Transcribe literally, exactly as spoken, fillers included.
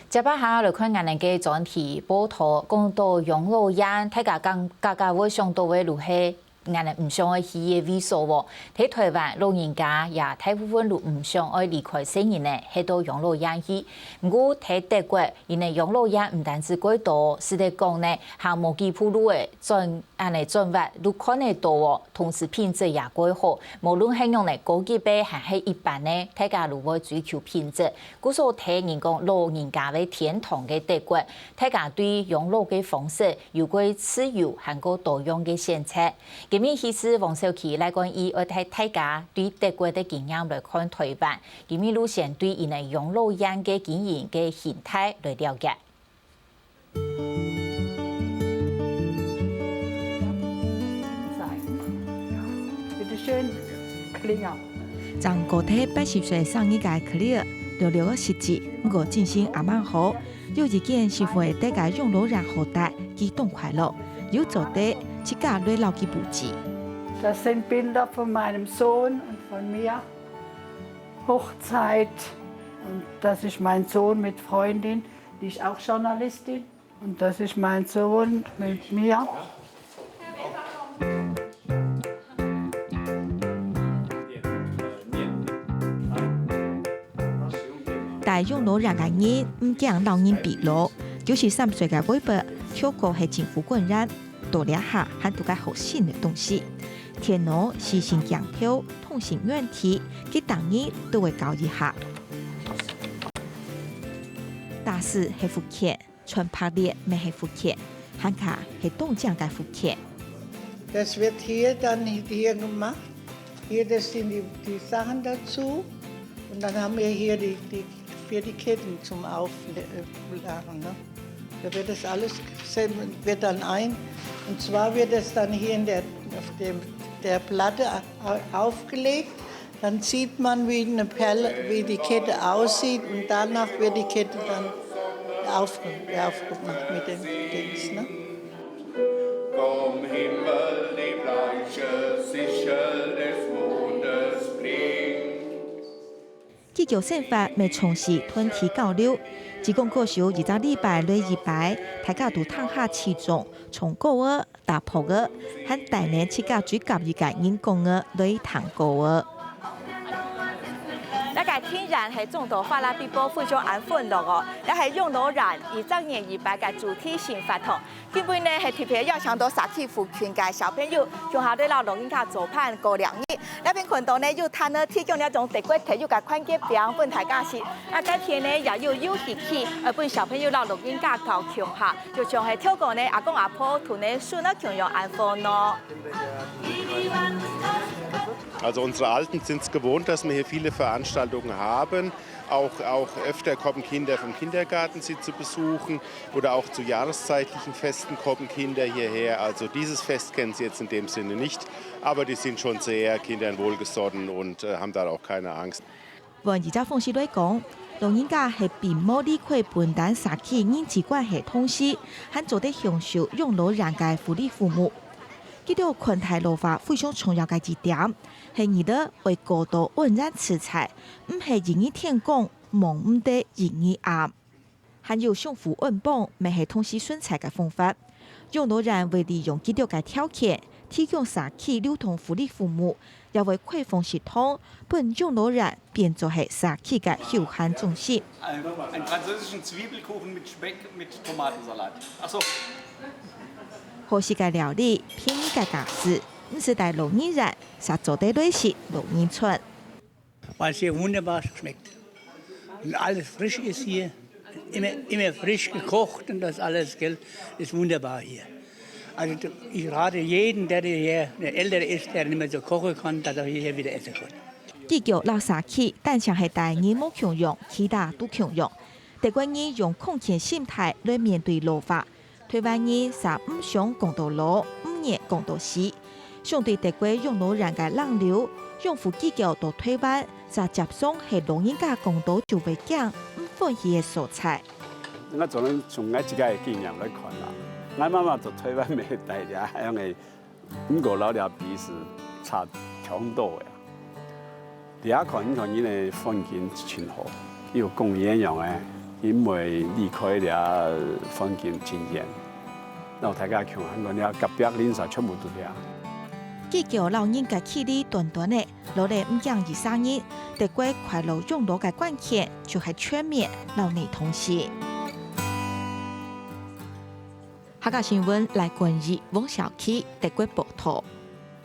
接下來看𠊎等个專題報導，講到養老院，大家敢，敢，敢會想到个就係𠊎等毋想愛去个位所哦。在臺灣，老人家也大部分都毋想愛離開細人仔，歇到養老院去。毋過在德國，佢等養老院毋單止蓋多，實在講呢，行無幾步路仔，轉，恁呢轉彎，就看得到哦。同時品質也蓋好，無論係仰呢，高級个還係一般个，大家都會追求品質。 故所聽人講，老人家个天堂个德國，大家對養老个方式有過自由還過多樣个選擇。今日戲子黃小琪、賴冠義愛帶大家對德國个經驗來看臺灣。今日就先對佢等養老院个經營个形態來了解。 Bitte schön, Klinger。正過忒八十歲生日个Klinger，略略个失智，毋過精神還蠻好。有一間十分值得个養老院好待，佢當快樂，有做得自家來摎佢佈置。Das sind Bilder von meinem Sohn und von mir. Hochzeit. Und das ist mein Sohn mit Freundin, die ist auch Journalistin. Und das ist mein Sohn mit mir. 戴養老院个人毋驚老人疲勞，九十三歲个Weber，頭過係政府官員，到這下還做个學新个東西。電腦、視訊鏡頭、通訊軟體，佢逐日都會搞一下。打字係福建， 穿白領乜係福建，還較係當靚个福建。 Das wird hier dann hier gemacht. Hier, das sind die, die Sachen dazu. Und dann haben wir hier die, die, für die Ketten zum Aufladen. Ne? Da wird das alles, wird dann ein, und zwar wird es dann hier in der, auf dem, der Platte aufgelegt. Dann sieht man, wie eine Perle, wie die Kette aussieht und danach wird die Kette dann aufge-, aufgemacht mit dem Dings. Ne? Vom Himmel die bleiche Sichel des Mondes blinkt. 佢个生活乜充實團體交流。只講過少一隻禮拜來一擺，大家都聽下起床，唱歌仔、 打撲仔，還帶等自家最合意个人講仔來聽歌仔。這个庭園係種到花啦嗶啵，非常恁歡樂哦。這係養老院一隻年一擺个主題性活動，今晡日係特別邀請到社區附近个小朋友，共下來摎老人家做伴過兩日。 這片看到呢，有攤仔提供這種德國特有个環節餅分大家食。啊，該片呢也有遊戲區，呃，分小朋友摎老人家搞共下，就像係頭過呢，阿公阿婆同呢孫仔共樣恁歡樂。Also unsere Alten sind es gewohnt, dass wir hier viele Veranstaltungen haben. Auch, auch öfter kommen Kinder vom Kindergarten, sie zu besuchen, oder auch zu jahreszeitlichen Festen kommen Kinder hierher. Also dieses Fest kennen sie jetzt in dem Sinne nicht, aber die sind schon sehr Kindern wohlgesonnen und, äh, haben da auch keine Angst. 換一隻方式來講，老人家係並無離開本旦社區人際關係同時，還做得享受養老院个福利服務。佢兜看待老化非常重要个一點，係佢兜愛過到安然自在，毋係一日天光， 望毋得一日暗。還有相互安幫，乜係同時存在个方法。養老院會利用佢兜个條件，提供社區流動福利服務，也會開放食堂，分養老院變做係社區个休閒中心。Einen französischen Zwiebelkuchen mit Speck mit Tomatensalat. Ach so. 好食个料理，便宜个價值，毋使戴老人院，煞做得來食老人餐。 Weil es hier wunderbar schmeckt. Und alles frisch ist hier. Immer, immer frisch gekocht und das alles, gell, ist wunderbar hier. Also ich rate jeden, der hier, der älter ist, der nicht mehr so kochen kann, dass er hier wieder essen kann. 佢个老社區，單淨係大人無共樣，其他都共樣。德國人用康健心態來面對老化， 台灣人煞毋想講到老，毋願講到死。相對德國養老院个人流，養父機構到台灣，煞輒常係老人家講到就會驚、毋歡喜个所在。𠊎從，從𠊎自家个經驗來看啦，𠊎媽媽在台灣乜戴這樣个，毋過摎這比是差當多个。這下看，你看，你个風景真好，有公園樣个。因為離開這環境真遠，摎大家共下，𠊎這隔壁鄰舍全部都這。結交摎人个距離短短仔，落來毋驚二三日，德國快樂養老个關鍵就係全面摎你同行。客家新聞來源於汪小琪德國報導。